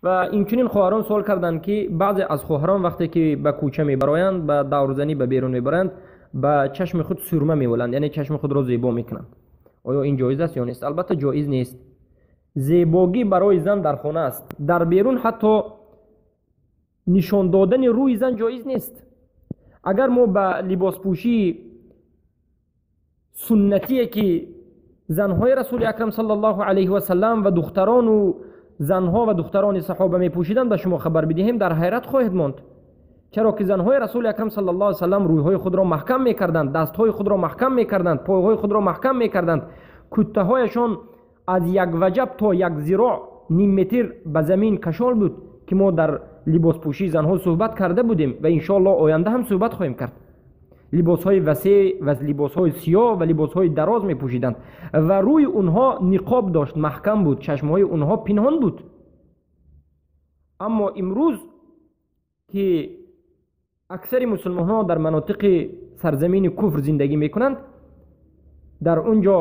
Ва инчунин хоҳарон суол карданд, ки баъзе аз хоҳарон вақте ки ба кӯча мебароянд, ба даврзанӣ ба берун мебаранд, ба чашми худ сурма меваланд, яъне чашми худро зебо мекунанд. Оё ин ҷоиз аст ё нест? Албатта ҷоиз нест. Зебогӣ барои зан дар хона аст. Дар берун ҳатто нишон додани рӯи зан ҷоиз нест. Агар мо ба либоспӯшии суннатие, ки занҳои Расули Акрам саллаллоҳу алайҳи васаллам ва духтарону занҳо ва духтарони саҳоба мепӯшиданд, ба шумо хабар бидиҳем, дар ҳайрат хоҳед монд. Чаро ки занҳои Расули Акрам саллаллоҳу алайҳи васаллам рӯйҳои худро маҳкам мекарданд, дастҳои худро маҳкам мекарданд, пойҳои худро маҳкам мекарданд, куттаҳояшон аз як ваҷаб то як зироъ, ним метр ба замин кашол буд, ки мо дар либоспӯшии занҳо суҳбат карда будем ва иншоаллоҳ оянда ҳам суҳбат хоҳем кард. Либосҳои васеъ ва либосҳои сиёҳ ва либосҳои дароз мепӯшиданд ва рӯи онҳо ниқоб дошт, маҳкам буд, чашмҳои онҳо пинҳон буд. Аммо имрӯз ки аксари мусулмонҳо дар манотиқи сарзамини куфр зиндагӣ мекунанд, дар он ҷо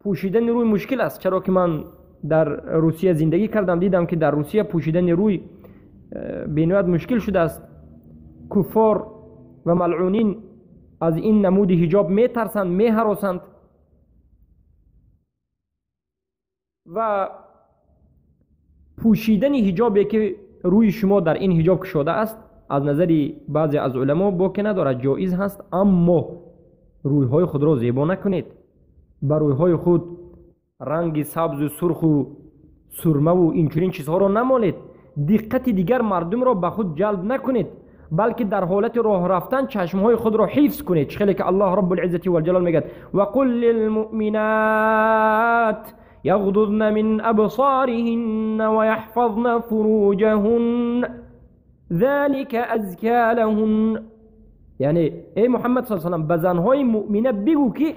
пӯшидани рӯй мушкил аст. Чаро ки ман дар Русия зиндагӣ кардам, дидам, ки дар Русия пӯшидани рӯй бениҳоят мушкил шудааст. Куффор ва малъунин аз ин намуди ҳиҷоб метарсанд, меҳаросанд ва пӯшидани ҳиҷобе, ки рӯи шумо дар ин ҳиҷоб кушода аст, аз назари баъзе аз уламо боке надорад, ҷоиз ҳаст, аммо рӯйҳои худро зебо накунед. Ба рӯйҳои худ ранги сабзу сурху сурмаву инчунин чизҳоро намолед. Диққати дигар мардумро ба худ ҷалб накунед, балки дар ҳолати роҳ рафтан чашмҳои худро ҳифз кунед. Чӣ хеле ки Аллоҳ Роббулиззати валҷалол мегӯяд: ва қул лилмуъминат яғдудна мин абсориҳинна ва яҳфазна фуруҷаҳунна залика азка лаҳун. Яъне эй Муҳаммад саллаллоҳу алайҳи васаллам, ба занҳои муъмина бигӯ, ки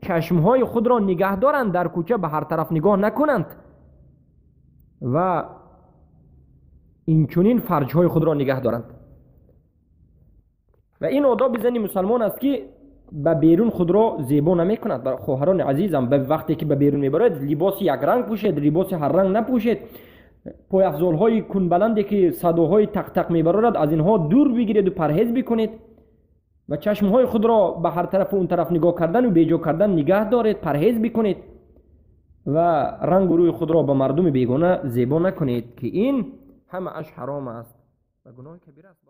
чашмҳои худро нигаҳ доранд, дар кӯча ба ҳар тараф нигоҳ накунанд ва инчунин фарҷҳои худро нигаҳ доранд. Ва ин одоби зани мусалмон аст, ки ба берун худро зебо намекунад. Хоҳарони азизам, ба вақте ки ба берун мебароед, либоси якранг пӯшед, либоси ҳарранг напӯшед. Пойафзолҳои кунбаланде, ки садоҳои тақтақ мебарорад, аз инҳо дур бигиреду парҳез бикунед ва чашмҳои худро ба ҳар тарафу он тараф нигоҳ кардану беҷо кардан нигаҳ доред, парҳез бикунед ва рангу рӯи худро ба мардуми бегона зебо накунед, ки ин ҳамааш ҳаром аст ва гуноҳи кабир аст.